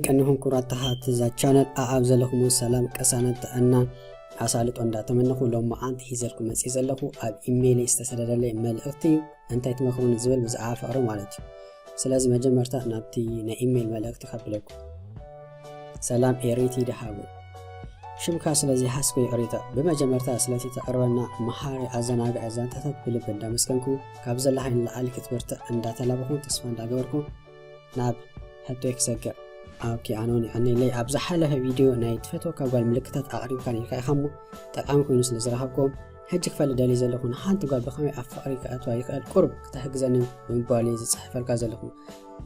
ቀኒኹም ክቡራት ተኸታተልቲ እዛ ቻነል፣ ኣኣብ ዘለኹም ሰላም፣ ቅሳነት፣ ጥዕና፣ ኣሳልጦ እንዳተመነኹ፣ ሎማዓንቲ ሒዘልኩም መፅእ ዘለኹ ኣብ ኢሜይለይ ዝተሰደደለይ መልእኽቲ እዩ። እንታይ ትመኽሩኒ ዝብል ብዛዕባ ፍቕሪ ማለት እዩ። ስለዚ መጀመርታ ናብቲ ናይ ኢሜይል መልእኽቲ ከብለኩም። ሰላም ኤሪቲ ደሃቡ። ሽምካ ስለዚ ሓስኩ ይቕሬታ። ብመጀመርታ ስለቲ ተቕርበና መሃሪ ኣዘናጋዒ ዛንታታት ብልቢ እንዳመስገንኩ፣ ካብ ዘለኻይ ንላዕሊ ክትብርትዕ እንዳተላበኹ ተስፋ እንዳገበርኩ ናብ ሕቶይ ክሰግር። ኦኬ፣ ኣኖኒ፣ ኣነለይ ኣብ ዝሓለፈ ቪድዮ ናይ ትፈትወካ ጓል ምልክታት ኣቕሪብካ ነይርካ ኢኻ እሞ፣ ጠቃሚ ኮይኑ ስለ ዝረኸብኩዎ፣ ሕጂ ክፈልጥ ደልየ ዘለኹ ንሓንቲ ጓል ብኸመይ ኣብ ፍቕሪ ክኣትዋ ይኽእል ቁሩብ ክትሕግዘኒ ብምባል እየ ዝጽሕፈልካ ዘለኹ።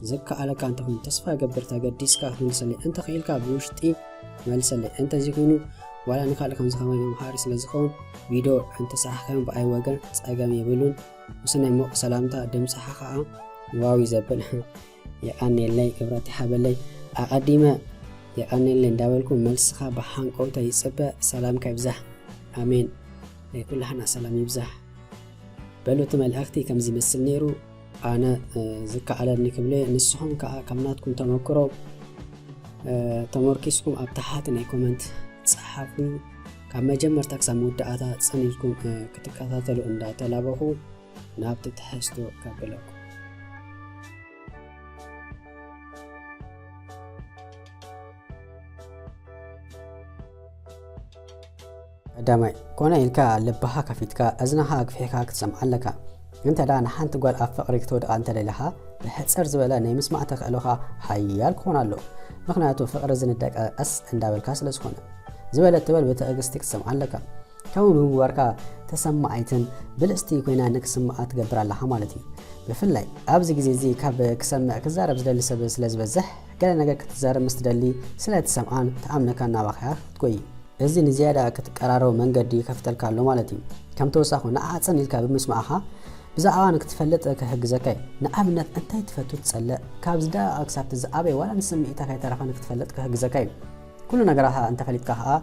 ዝከኣለካ እንተኾይኑ ተስፋ እገብር ተገዲስካ ክትምልሰለይ፣ እንተኽኢልካ ብውሽጢ መልሰለይ፣ እንተዘይኮይኑ ዋላ ንኻልእ ከምዚ ከማይ መምሃሪ ስለ ዝኸውን ቪድዮ እንተሰራሕካዮም ብኣይ ወገን ጸገም የብሉን። ምስናይ ሞቕ ሰላምታ ድምጽኻ ኸኣ ዋው እዩ ዘብል። የቐንየለይ፣ ክብረት ይሃበለይ። ኣቐዲመ የቐንየለይ እንዳበልኩ መልስኻ ብሃንቀውታ ይጽበ። ሰላምካ ይብዛሕ። ኣሜን። ናይ ኩላህና ሰላም ይብዛሕ። በሉ፣ እቲ መልእኽቲ ከምዚ ይመስል ነይሩ። ኣነ፣ እ፣ ዝከኣለኒ ክብለ፣ ንስኹም ከኣ ካብ ናትኩም ተመክሮ፣ እ፣ ተመርኪስኩም ኣብ ታሕቲ ናይ ኮመንት ጸሓፉ። ካብ መጀመርታ ክሳብ መወዳእታ ጽን ኢልኩም፣ እ፣ ክትከታተሉ እንዳተላበኹ ናብቲ ትሕዝቶ ከብለኩም። ቀዳማይ፣ ኮነ ኢልካ ልብኻ ከፊትካ፣ እዝንኻ ኣግፊሕካ ክትሰምዓ ኣለካ። እንተ ደኣ ንሓንቲ ጓል ኣብ ፍቕሪ ክትወድቓ እንተ ደሊኻ፣ ብሕጽር ዝበለ ናይ ምስማዕ ተኽእሎኻ ሓያል ክኾን ኣለዎ። ምኽንያቱ ፍቕሪ ዝንደቀ ቀስ እንዳበልካ ስለ ዝኾነ። ዝበለት ትበል ብትዕግስቲ ክትሰምዓ ኣለካ። ከምኡ ብምግባርካ ተሰማዓይትን ብልጽቲ ኮይና ንክስምዓ ትገብር ኣለኻ ማለት እዩ። ብፍላይ ኣብዚ ግዜ እዚ ካብ ክሰምዕ ክዛረብ ዝደሊ ሰብ ስለ ዝበዝሕ፣ ገለ ነገር ክትዛረብ ምስ ትደሊ ስለ ትሰምዓን ትኣምነካን ናባኻ ክትጎይ። እዚ ንዝያዳ ክትቀራረቡ መንገዲ ይከፍተልካ ኣሎ ማለት እዩ። ከም ተወሳኺ ንዓ ጽን ኢልካ ብምስማዕኻ ብዛዕባ ንክትፈልጥ ክሕግዘካ እዩ። ንኣብነት እንታይ ትፈቱ ትጸልእ፣ ካብ ዝደቐቐ ክሳብ እቲ ዝዓበየ ዋላ ንስምዒታ ከይተረፈ ንክትፈልጥ ክሕግዘካ እዩ። ኩሉ ነገራኻ እንተፈሊጥካ ኸኣ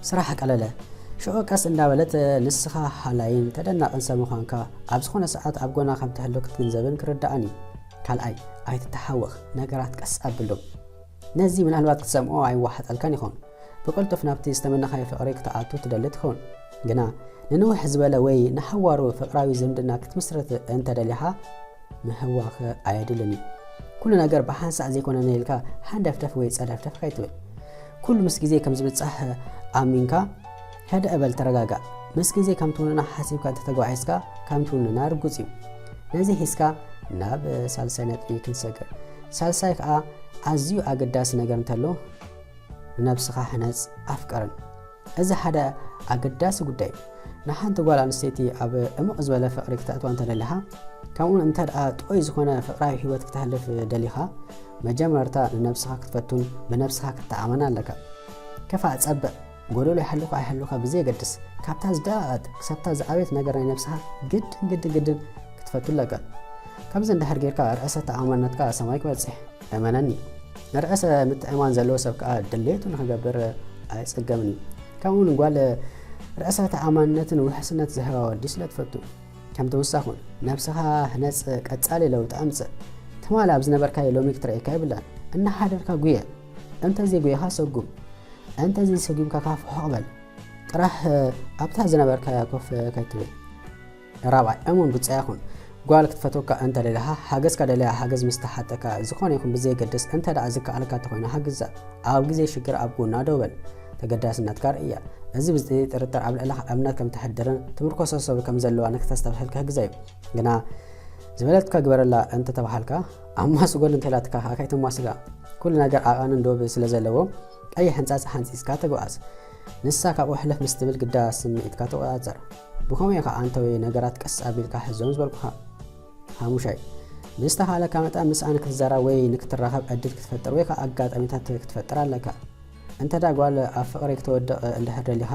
ስራሕ ቀለለ። ሽዑ ቀስ እንዳበለት ንስኻ ሃላይን ተደናቕን ሰብ ምዃንካ ኣብ ዝኾነ ሰዓት ኣብ ጎና ከም ትህሉ ክትግንዘብን ክርዳእን እዩ። ካልኣይ፣ ኣይትተሓወኽ፣ ነገራት ቀስ ኣብሎም። ነዚ ምናልባት ክትሰምዖ ኣይወሓጠልካን ይኸውን። ብቕልጡፍ ናብቲ ዝተመነኻዮ ፍቕሪ ክትኣቱ ትደሊ ትኸውን። ግና ንንውሕ ዝበለ ወይ ንሓዋሩ ፍቕራዊ ዝምድና ክትምስርት እንተ ደሊኻ፣ ምህዋኽ ኣየድልን እዩ። ኩሉ ነገር ብሓንሳእ ዘይኮነኒ ኢልካ ሃንደፍደፍ ወይ ጸደፍደፍ ከይትብል። ኩሉ ምስ ግዜ ከም ዝብጻሕ ኣሚንካ ህድእ በል፣ ተረጋጋእ። ምስ ግዜ ከም ትውንና ሓሲብካ እንተተጓዒዝካ ከም ትውንና ርጉጽ እዩ። ነዚ ሒዝካ ናብ ሳልሳይ ነጥቢ ክንሰግር። ሳልሳይ ከኣ ኣዝዩ ኣገዳሲ ነገር እንተሎ፣ ንነብስኻ ሕነጽ፣ ኣፍቅርን። እዚ ሓደ ኣገዳሲ ጉዳይ እዩ። ንሓንቲ ጓል ኣንስተይቲ ኣብ ዕሙቕ ዝበለ ፍቕሪ ክተእትዋ እንተደሊኻ፣ ከምኡውን እንተ ደኣ ጥዑይ ዝኾነ ፍቕራዊ ህይወት ክተሕልፍ ደሊኻ፣ መጀመርታ ንነብስኻ ክትፈቱን ብነብስኻ ክትተኣመን ኣለካ። ክፋእ ጸብቕ፣ ጎደሎ ይሃልኹ ኣይሃልኹ ብዘየገድስ፣ ካብታ ዝደቐቐት ክሳብታ ዝዓበየት ነገር ናይ ነብስኻ ግድን፣ ግድን፣ ግድን ክትፈቱ ኣለካ። ከምዚ እንድሕር ጌርካ፣ ርእሰ ተኣማንነትካ ሰማይ ክበጽሕ። እመነኒ፣ ርእሰ ምትእምማን ዘለዎ ሰብ ከኣ ድሌቱ ንኽገብር ኣይጽገምን እዩ። ከምኡውን ጓል ርእሰ ተኣማንነትን ውሕስነት ዝህባ ወዲ ስለ ትፈቱ። ከም ተወሳኺ እውን፣ ነብስኻ ህነጽ፣ ቀጻሊ ለውጢ ኣምጽእ። ትማሊ ኣብ ዝነበርካዮ ሎሚ ክትርእየካ የብላን። እናሓደርካ ጉየ። እንተዘይጉየኻ ሰጉም። እንተዘይሰጉምካ ከኣ ፍሑቕ በል። ጥራሕ ኣብታ ዝነበርካያ ኮፍ ከይትብል። ራብዓይ፣ እሙን ብጻይ ኩን። ጓል ክትፈትወካ እንተ ደሊኻ፣ ሓገዝካ ደልያ ሓገዝ ምስ ተሓተካ፣ ዝኾነ ይኹን ብዘየገድስ፣ እንተ ደኣ ዝከኣለካ እንተኾይኑ ሓግዛ። ኣብ ግዜ ሽግር ኣብ ጎና ደው በል። ተገዳስነትካ ርእያ። እዚ ብዘይ ጥርጥር ኣብ ልዕለኻ እምነት ከም ተሕድርን ትምርኮሶ ሰብ ከም ዘለዋ ንክተስተብህል ክሕግዛ እዩ። ግና ዝበለትካ ግበረላ እንተ ተባሃልካ፣ ኣብ ማስጎል እንተ ኢላትካ ከኣ ከይተማስጋ። ኩሉ ነገር ዓቐንን ዶብ ስለ ዘለዎ፣ ቀይሕ ሕንጻጽ ሓንጺጽካ ተጓዓዝ። ንሳ ካብኡ ሕልፍ ምስ ትብል ግዳ ስምዒትካ ተቖጻጸር። ብኸመይ ኢኻ ኣንተ ወይ ነገራት ቀስ ኣቢልካ ሕዞም ዝበልኩኻ? ሓሙሻይ፣ ብዝተኻእለካ መጠን ምስኣ ንክትዛረብ ወይ ንክትራኸብ ዕድል ክትፈጥር ወይ ከኣ ኣጋጣሚታት ክትፈጥር ኣለካ። እንተ ደኣ ጓል ኣብ ፍቕሪ ክትወድቕ እንድሕር ደሊኻ፣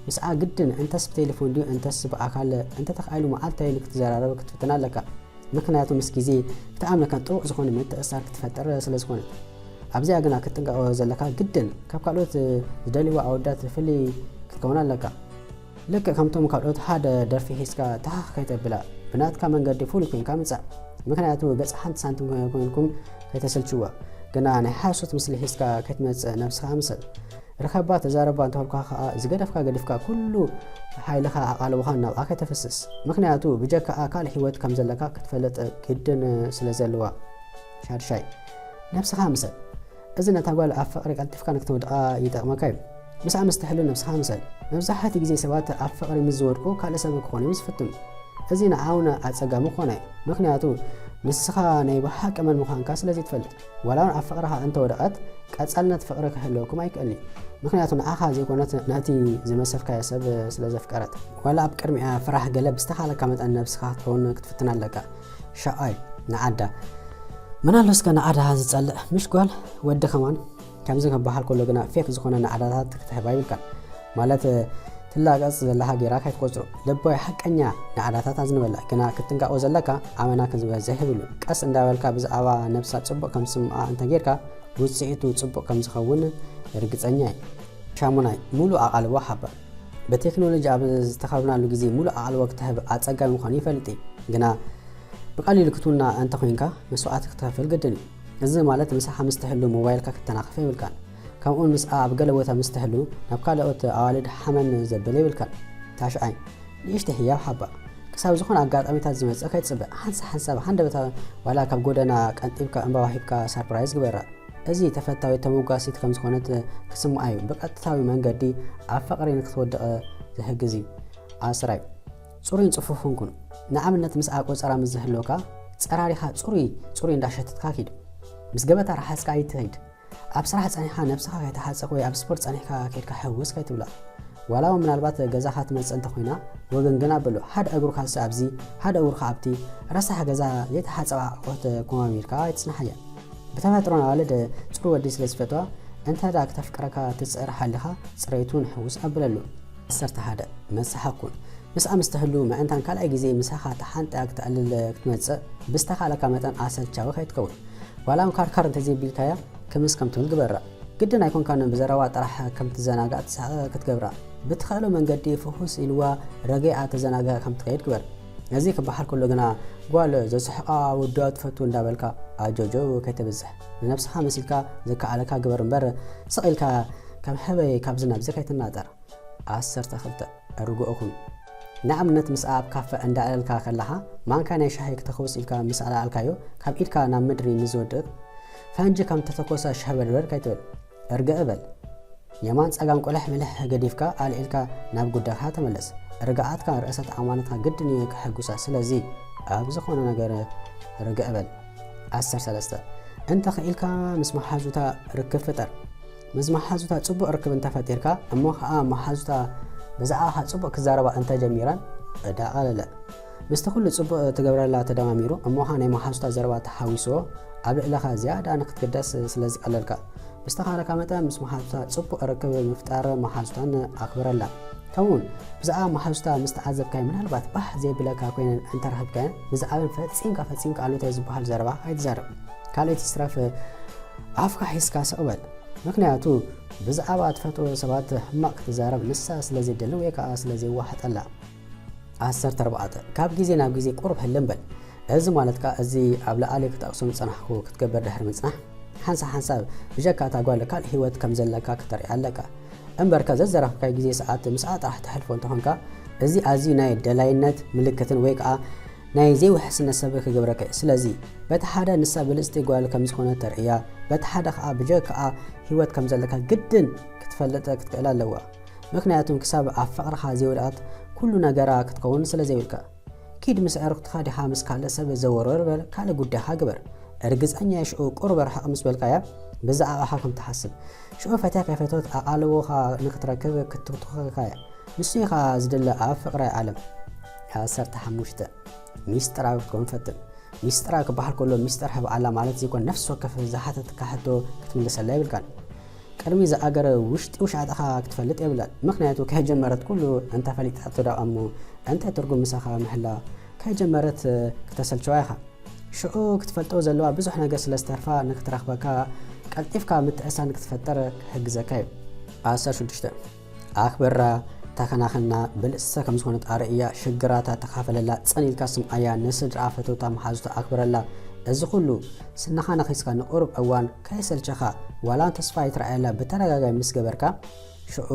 ምስኣ ግድን እንተስ ብቴሌፎን ድዩ እንተስ ብኣካል እንተተኻኢሉ መዓልታዊ ንክትዘራረብ ክትፍትን ኣለካ። ምኽንያቱ ምስ ግዜ ክትኣምነካን ጥቡቕ ዝኾነ ምትእስሳር ክትፈጥር ስለ ዝኾነት። ኣብዚኣ ግና ክትጥንቀቕ ዘለካ ግድን ካብ ካልኦት ዝደልይዋ ኣወዳት ፍልይ ክትከውን ኣለካ። ልክዕ ከምቶም ካልኦት ሓደ ደርፊ ሒዝካ ታኽ ከይተብላ፣ ብናትካ መንገዲ ፍሉይ ኮይንካ ምጻእ። ምኽንያቱ ገጽ ሓንቲ ሳንቲም ኮይንኩም ከይተሰልችዋ። ግና ናይ ሓሶት ምስሊ ሒዝካ ከይትመጽእ ነብስኻ ምሰል። ርኸባ ተዛረባ እንተበልኳ ከኣ ዝገደፍካ ገዲፍካ ኩሉ ሓይልኻ ኣቓልቦኻን ናብኣ ከይተፍስስ። ምኽንያቱ ብጀካኣ ካልእ ህይወት ከም ዘለካ ክትፈልጥ ግድን ስለ ዘለዋ። ሻድሻይ፣ ነብስኻ ምሰል። እዚ ነታ ጓል ኣብ ፍቕሪ ቀልጢፍካ ንክትወድቓ ይጠቕመካ እዩ። ምስኣ ምስ ትሕሉ ነብስኻ ምሰል። መብዛሕትኡ ግዜ ሰባት ኣብ ፍቕሪ ምስ ዝወድቁ ካልእ ሰብ ክኾኑ እዮም ዝፍትኑ። እዚ ንዓውን ኣጸጋሚ ክኾን እዩ። ምኽንያቱ ንስኻ ናይ ብሓቂ መን ምዃንካ ስለ ዘይትፈልጥ። ዋላ እውን ኣብ ፍቕርኻ እንተወደቐት ቀጻልነት ፍቕሪ ክህልወኩም ኣይክእልን እዩ። ምኽንያቱ ንዓኻ ዘይኮነት ነቲ ዝመሰልካዮ ሰብ ስለ ዘፍቀረት። ዋላ ኣብ ቅድሚኣ ፍራሕ ገለ ብዝተኻለካ መጠን ነብስኻ ክትከውን ክትፍትን ኣለካ። ሻኣይ ንዓዳ። መን ኣሎ እስከ ንዓዳ ዝጸልእ? ምሽ ጓል ወዲ ከማን። ከምዚ ክበሃል ከሎ ግና ፌክ ዝኾነ ንዓዳታት ክትህባ ይብልካን። ማለት ትላገጽ ዘለኻ ጌራ ከይትቆጽሮ። ልባዊ ሓቀኛ ንዓዳታት ኣዝንበላ። ግና ክትጥንቀቆ ዘለካ ኣመና ክዝበዝሕ ይብሉ። ቀስ እንዳበልካ ብዛዕባ ነብሳ ጽቡቕ ከም ዝስምዓ እንተጌርካ ውጽኢቱ ጽቡቕ ከም ዝኸውን ርግጸኛ እየ። ሻሙናይ፣ ሙሉእ ኣቓልቦ ሓባ። ብቴክኖሎጂ ኣብ ዝተኸብናሉ ግዜ ሙሉእ ኣቓልቦ ክትህብ ኣጸጋሚ ምዃኑ ይፈልጥ እየ። ግና ብቐሊሉ ክትውና እንተኾይንካ መስዋዕቲ ክትኸፍል ግድን እዩ። እዚ ማለት ምሳኻ ምስ ትሕሉ ሞባይልካ ክተናኽፍ የብልካን። ከምኡውን ምስኣ ኣብ ገለ ቦታ ምስ ትሕሉ ናብ ካልኦት ኣዋልድ ሓመም ዘብል የብልካን። ታሽዓይ፣ ንእሽተይ ህያብ ሓባ። ክሳብ ዝኾነ ኣጋጣሚታት ዝመጽእ ከይትጽበ፣ ሓንሳብ ሓንሳብ ሃንደበታዊ ዋላ ካብ ጎደና ቀንጢብካ ዕምባባ ሂብካ ሳርፕራይዝ ግበራ። እዚ ተፈታዊት ተመጓሲት ከም ዝኾነት ክስምዓ እዩ። ብቐጥታዊ መንገዲ ኣብ ፍቕሪ ንክትወድቕ ዝሕግዝ እዩ። ዓስራይ፣ ጽሩይን ጽፉፍን ኩን። ንኣብነት ምስኣ ቆጸራ ምስ ዝህልወካ ጸራሪኻ ጽሩይ ጽሩይ እንዳሸተትካ ኪድ። ምስ ገበታ ረሓጽካ ኣይትኺድ። ኣብ ስራሕ ጸኒሕካ ነብስኻ ከይተሓጸኽ ወይ ኣብ ስፖርት ጸኒሕካ ኬድካ ሕውስ ከይትብላ። ዋላ እውን ምናልባት ገዛኻ ትመጽእ እንተኾይና ወገንገን ኣብሎ። ሓደ እግሩኻስ ኣብዚ ሓደ እግሩኻ ኣብቲ ረሳሕ ገዛ ዘይተሓጸባ ኣቑሑት ኮማሚርካ ኣይትጽናሓያ። ብተፈጥሮ ኣዋልድ ጽሩይ ወዲ ስለ ዝፈትዋ እንተ ደኣ ክተፍቅረካ ትጽዕር ሓሊኻ ጽሬቱን ሕውስ ኣብለሉ። ዓሰርተ ሓደ፣ መሳሓ ኩን። ምስኣ ምስ ትህሉ ምእንታን ካልኣይ ግዜ ምሳኻ ተሓንጥያ ክተዕልል ክትመጽእ ብዝተኻእለካ መጠን ኣሰልቻዊ ከይትከውን። ዋላ እውን ካርካር እንተዘይቢልካያ ክምስ ከም ትብል ግበራ። ግድን ኣይኮንካን ብዘረባ ጥራሕ ከም ትዘናጋዕ ትስሕቕ ክትገብራ። ብትኽእሎ መንገዲ ፍኹስ ኢልዋ ረጊኣ ተዘናግዕ ከም ትኸይድ ግበር። እዚ ክበሃል ከሎ ግና ጓል ዘስሕቓ ወዲ ትፈቱ እንዳበልካ ኣጆጆ ከይተብዝሕ። ንነብስኻ መሲልካ ዝከኣለካ ግበር እምበር ስቕ ኢልካ ከም ህበይ ካብ ዝናብ እዚ ከይትናጠር። ዓሰርተ ክልተ፣ ርጉእ ኩን። ንኣብነት ምስኣ ኣብ ካፈ እንዳዕለልካ ከለኻ ማንካ ናይ ሻሂ ክተኽውስ ኢልካ ምስ ኣልዓልካዮ ካብ ኢድካ ናብ ምድሪ ምስ ዝወድቕ ፈንጂ ከም ተተኮሰ ሸበድበድ ከይትብል። ርግእ በል። የማን ጸጋም ቆለሕ ምልሕ ገዲፍካ ኣልዒልካ ናብ ጉዳይካ ተመለስ። ርግኣትካ ርእሰ ተኣማንነትካ ግድን እዩ ከሐጉሳ። ስለዚ ኣብ ዝኾነ ነገር ርግእ በል። ዓሰርተ ሰለስተ፣ እንተ ኽኢልካ ምስ መሓዙታ ርክብ ፍጠር። ምስ መሓዙታ ጽቡቕ ርክብ እንተ ፈጢርካ እሞ ኸኣ መሓዙታ ብዛዕባኻ ጽቡቕ ክዛረባ እንተ ጀሚረን ዕዳ ቀለለ። ምስቲ ኩሉ ጽቡቕ ትገብረላ ተደማሚሩ እሞ ኸኣ ናይ መሓዙታ ዘረባ ተሓዊስዎ ኣብ ልዕለኻ ዝያዳ ንክትግደስ ስለ ዝቀለልካ። ብዝተኻእለካ መጠን ምስ መሓዙታ ጽቡቕ ርክብ ምፍጣር መሓዙታን ኣኽብረላ። ከምኡውን ብዛዕባ መሓዙታ ምስ ተዓዘብካዮ ምናልባት ባህ ዘየብለካ ኮይነን እንተ ረኺብካየን ብዛዕበን ፈጺምካ ፈጺምካ ኣሉታዊ ዝበሃል ዘረባ ኣይትዛረብ። ካልኦት ይትረፍ ኣፍካ ሒዝካ ስቕ በል። ምኽንያቱ ብዛዕባ ትፈትዎ ሰባት ሕማቕ ክትዛረብ ንሳ ስለ ዘይደሊ ወይ ከኣ ስለ ዘይዋሕጠላ። ዓሰርተ ኣርባዕተ፣ ካብ ግዜ ናብ ግዜ ቁሩብ ህልም በል። እዚ ማለት ከኣ እዚ ኣብ ላዕሊ ክጠቕሶም ዝጸናሕኩ ክትገብር ድሕሪ ምጽናሕ፣ ሓንሳብ ሓንሳብ ብጀካ እታ ጓል ካልእ ህይወት ከም ዘለካ ክተርእያ ኣለካ። እምበርከ ዘዘራረብካዮ ግዜ ሰዓት ምስኣ ጥራሕ ተሕልፎ እንተኾንካ፣ እዚ ኣዝዩ ናይ ደላይነት ምልክትን ወይ ከኣ ናይ ዘይውሕስነት ሰብ ክገብረካ እዩ። ስለዚ በቲ ሓደ ንሳ ብልጽቲ ጓል ከም ዝኾነት ተርእያ፣ በቲ ሓደ ከኣ ብጀክኣ ህይወት ከም ዘለካ ግድን ክትፈልጥ ክትክእል ኣለዋ። ምኽንያቱም ክሳብ ኣብ ፍቕርኻ ዘይወደቐት ኩሉ ነገራ ክትከውን ስለ ዘይብልካ። ኪድ ምስ ኣዕሩኽትኻ ዲኻ ምስ ካልእ ሰብ ዘወርወር በል፣ ካልእ ጉዳይኻ ግበር። ርግጸኛ እየ ሽዑ ቁሩብ ርሕቕ ምስ በልካያ ብዛዕባኻ ከም ትሓስብ። ሽዑ ፈትያ ከይፈተወት ኣቓልቦኻ ንክትረክብ ክትትኹኸካ እያ። ንሱ ኢኻ ዝድለ ኣብ ፍቕራይ ዓለም። ዓሰርተ ሓሙሽተ፣ ሚስጥራዊ ክትከውን ፈትን። ሚስጥራዊ ክበሃል ከሎ ሚስጥር ህብኣላ ማለት ዘይኮነ ነፍሲ ወከፍ ዝሓተትካ ሕቶ ክትምልሰላ የብልካን። ቅድሚ ዝኣገረ ውሽጢ ውሽዓጥኻ ክትፈልጥ የብላን። ምኽንያቱ ከይጀመረት ኩሉ እንተ ፈሊጣቶ ደኣ እሞ እንታይ ትርጉም ምሳኻ ምሕላ? ከይጀመረት ክተሰልችዋ ኢኻ። ሽዑ ክትፈልጦ ዘለዋ ብዙሕ ነገር ስለ ዝተርፋ ንክትረኽበካ ቀልጢፍካ ምትእስሳር ንክትፈጥር ክሕግዘካ እዩ። ዓሰርተ ሽዱሽተ፣ ኣኽብራ፣ ተኸናኸና፣ ብልጽቲ ሰብ ከም ዝኾነት ኣርእያ፣ ሽግራታ ተኻፈለላ፣ ጽን ኢልካ ስምዓያ፣ ንስድራ ፈተውታ መሓዙታ ኣኽብረላ። እዚ ኩሉ ስንኻ ነኺስካ ንቁሩብ እዋን ከይሰልቸኻ ዋላ ተስፋ ኣይትረኣየላ ብተደጋጋሚ ምስ ገበርካ፣ ሽዑ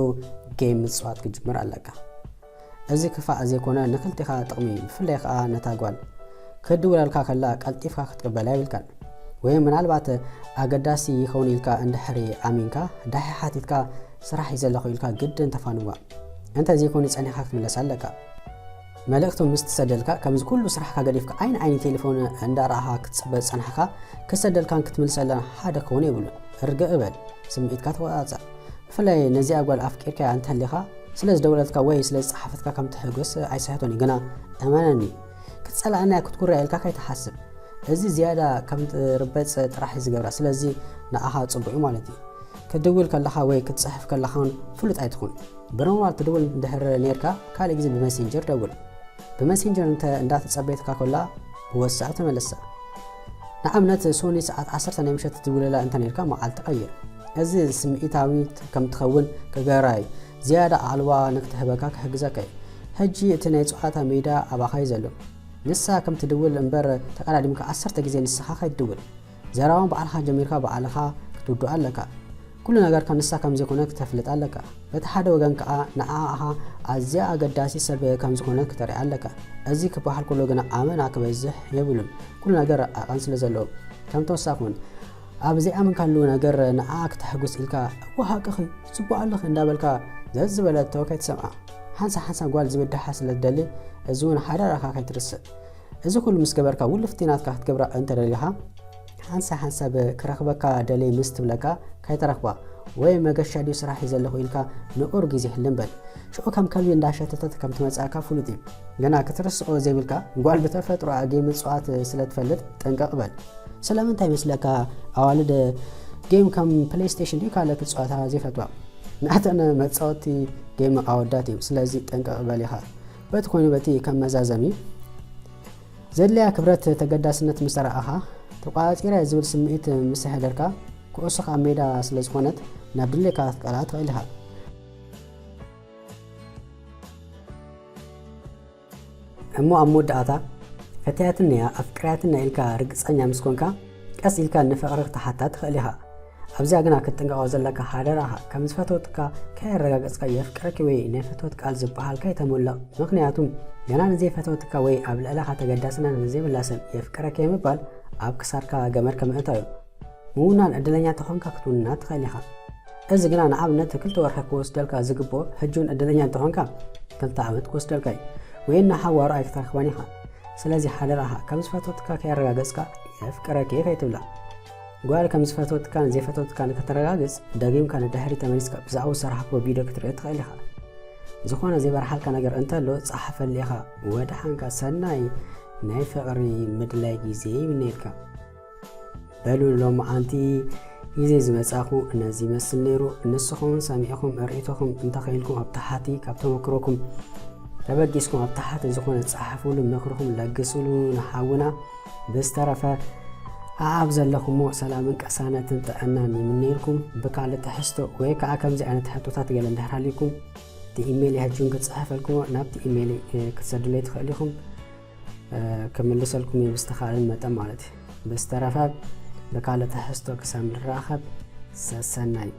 ጌም ምጽዋት ክትጅምር ኣለካ። እዚ ክፋእ ዘይኮነ ንኽልቲኻ ጥቕሚ እዩ፣ ብፍላይ ኸኣ ነታ ጓል። ክትድውለልካ ከላ ቀልጢፍካ ክትቅበላ የብልካን። ወይ ምናልባት ኣገዳሲ ይኸውን ኢልካ እንድሕሪ ኣሚንካ፣ ዳሒ ሓቲትካ ስራሕ እዩ ዘለኹ ኢልካ ግድን ተፋንዋ። እንተ ዘይኮይኑ ጸኒሕካ ክትምለሳ ኣለካ። መልእኽቱ ምስ ትሰደልካ፣ ከምዚ ኩሉ ስራሕካ ገዲፍካ ዓይኒ ዓይኒ ቴሌፎን እንዳረኣኻ ክትጽበ ዝጸናሕካ፣ ክሰደልካን ክትምልሰላን ሓደ ክኸውን የብሉን። ርግእ እበል፣ ስምዒትካ ተቆጻጸር። ብፍላይ ነዚኣ ጓል ኣፍቂርካያ እንተሊኻ፣ ስለ ዝደወለትካ ወይ ስለ ዝጸሓፈትካ ከም ትሕጎስ ኣይስሕቶን እዩ፣ ግና እመነኒ፣ ክትጸላእናያ ክትኩርያ ኢልካ ከይትሓስብ። እዚ ዝያዳ ከም ትርበጽ ጥራሕ እዩ ዝገብራ፣ ስለዚ ንኣኻ ጽቡቕ እዩ ማለት እዩ። ክትድውል ከለኻ ወይ ክትጽሕፍ ከለኻ እውን ፍሉጥ ኣይትኹን። ብኖርማል ትድውል እንድሕር ኔርካ፣ ካልእ ግዜ ብመሴንጀር ደውል። ብመሴንጀር እንተ እንዳተጸበየትካ ኮላ፣ ብወሳዕ ተመለሳ። ንኣብነት፣ ሶኒ ሰዓት ዓሰርተ ናይ ምሸት ትድውለላ እንተ ኔርካ፣ መዓልቲ ቀይር። እዚ ስምዒታዊ ከም ትኸውን ክገብራ እዩ። ዝያዳ ኣቓልቦኣ ንክትህበካ ክሕግዘካ እዩ። ሕጂ እቲ ናይ ጸዋታ ሜዳ ኣባኻ እዩ ዘሎ። ንሳ ከም ትድውል እምበር፣ ተቀዳዲምካ ዓሰርተ ግዜ ንስኻ ከይትድውል። ዘረባን ባዕልኻ ጀሚርካ ባዕልኻ ክትውድኦ ኣለካ። ኩሉ ነገርካ ንሳ ከም ዘይኮነ ክተፍልጥ ኣለካ። በቲ ሓደ ወገን ከኣ ንዓኣ ኣዝያ ኣገዳሲ ሰብ ከም ዝኾነት ክተርኢ ኣለካ። እዚ ክበሃል ከሎ ግና ኣመና ክበዝሕ የብሉን። ኩሉ ነገር ዓቐን ስለ ዘለዎ። ከም ተወሳኺ እውን፣ ኣብ ዘይኣመንካሉ ነገር ንዓኣ ክተሕጉስ ኢልካ፣ "እወ ሓቅኺ፣ ጽቡቕ ኣለኺ" እንዳበልካ ዘዝበለቶ ከይትሰምዓ። ሓንሳብ ሓንሳብ ጓል ዝብድሓ ስለ ትደሊ፣ እዚ እውን ሓደራኻ ከይትርስዕ። እዚ ኩሉ ምስ ገበርካ፣ ውልፍቲ ናትካ ክትገብራ እንተ ደሊኻ፣ ሓንሳብ ሓንሳብ ክረኽበካ ደልየ ምስ ትብለካ፣ ከይትረኽባ፣ ወይ መገሻ ድዩ ስራሕ እዩ ዘለኹ ኢልካ ንቑር ግዜ ህልም በል። ሽዑ ከም ከልቢ እንዳሸተተት ከም ትመጽኣካ ፍሉጥ እዩ። ግና ክትርስዖ ዘይብልካ፣ ጓል ብተፈጥሮኣ ጌም ምጽዋት ስለ ትፈልጥ ጥንቅቕ በል። ስለምንታይ ይመስለካ ኣዋልድ ጌም ከም ፕሌይስቴሽን ድዩ ካልእ ክጻወታ ዘይፈትዋ? ናተን መጻወቲ ጌም ኣወዳት እዮም። ስለዚ ጥንቅቕ በል ኢኻ። በቲ ኮይኑ በቲ ከም መዛዘሚ፣ ዘድልያ ክብረት ተገዳስነት ምስ ተራእኻ፣ ተቋጺረ ዝብል ስምዒት ምስ ኣሕደርካ፣ ኩዕሶኻ ኣብ ሜዳ ስለ ዝኾነት፣ ናብ ድሌካ ክትቀልዓ ትኽእል ኢኻ። እሞ ኣብ መወዳእታ፣ ፈትያትንያ ኣፍቅርያትንያ ኢልካ ርግጸኛ ምስ ኮንካ፣ ቀስ ኢልካ ንፍቕሪ ክትሓታ ትኽእል ኢኻ። ኣብዚኣ ግና ክትጥንቀቖ ዘለካ ሓደራኻ፣ ከም ዝፈተወትካ ከየረጋገጽካ የፍቅረኪ ወይ ናይ ፈትወት ቃል ዝበሃል ከይተመልቕ። ምኽንያቱ፣ ገና ንዘይፈተወትካ ወይ ኣብ ልዕለኻ ተገዳስነት ንዘይብላ ሰብ የፍቅረኪ ምባል ኣብ ክሳድካ ገመድ ከምእታው እዩ። ምውናን ዕድለኛ እንተኾንካ ክትውንና ትኽእል ኢኻ። እዚ ግና ንኣብነት ክልተ ወርሒ ክወስደልካ ዝግብኦ፣ ሕጂ እውን ዕድለኛ እንተኾንካ ክልተ ዓመት ክወስደልካ እዩ። ወይ እናሓዋሩ ኣይክተርኽባን ኢኻ። ስለዚ ሓደራኻ፣ ከም ዝፈተወትካ ከየረጋገጽካ የፍቅረኪ ከይትብላ። ጓል ከም ዝፈተወትካን ዘይፈተወትካን ከተረጋግጽ፣ ደጊምካ ንድሕሪት ተመሊስካ ብዛዕባኡ ዝሰራሕክዎ ቪድዮ ክትርኢ ትኽእል ኢኻ። ዝኾነ ዘይበርሓልካ ነገር እንተሎ፣ ጸሓፈሉ ኢኻ። ወድሓንካ፣ ሰናይ ናይ ፍቕሪ ምድላይ ግዜ ይምነየልካ። በሉ፣ ሎማዓንቲ ግዜ ዝመጻኹ ነዚ ይመስል ነይሩ። ንስኹም ሰሚዕኹም ርእይቶኹም እንተኸይልኩም ኣብ ታሕቲ፣ ካብ ተመክሮኩም ተበጊስኩም ኣብ ታሕቲ ዝኾነ ጸሓፉሉ፣ ምኽርኹም ለግሱሉ ንሓውና። ብዝተረፈ ኣኣብ ዘለኹሞ ሰላምን ቅሳነትን ጥዕናን ይምነየልኩም። ብካልእ ትሕዝቶ ወይ ከኣ ከምዚ ዓይነት ሕቶታት ገለ እንድሕር ሃልዩኩም፣ እቲ ኢሜይል ሕጂ እውን ክጽሕፈልኩም፣ ናብቲ ኢሜይል፣ እ፣ ክትሰዱለይ ትኽእሉ ኢኹም። እ፣ ክምልሰልኩም እየ ብዝተኻእለኒ መጠን ማለት እዩ። ብዝተረፈ ብካልእ ትሕዝቶ ክሳብ ንራኸብ ሰሰናዩ።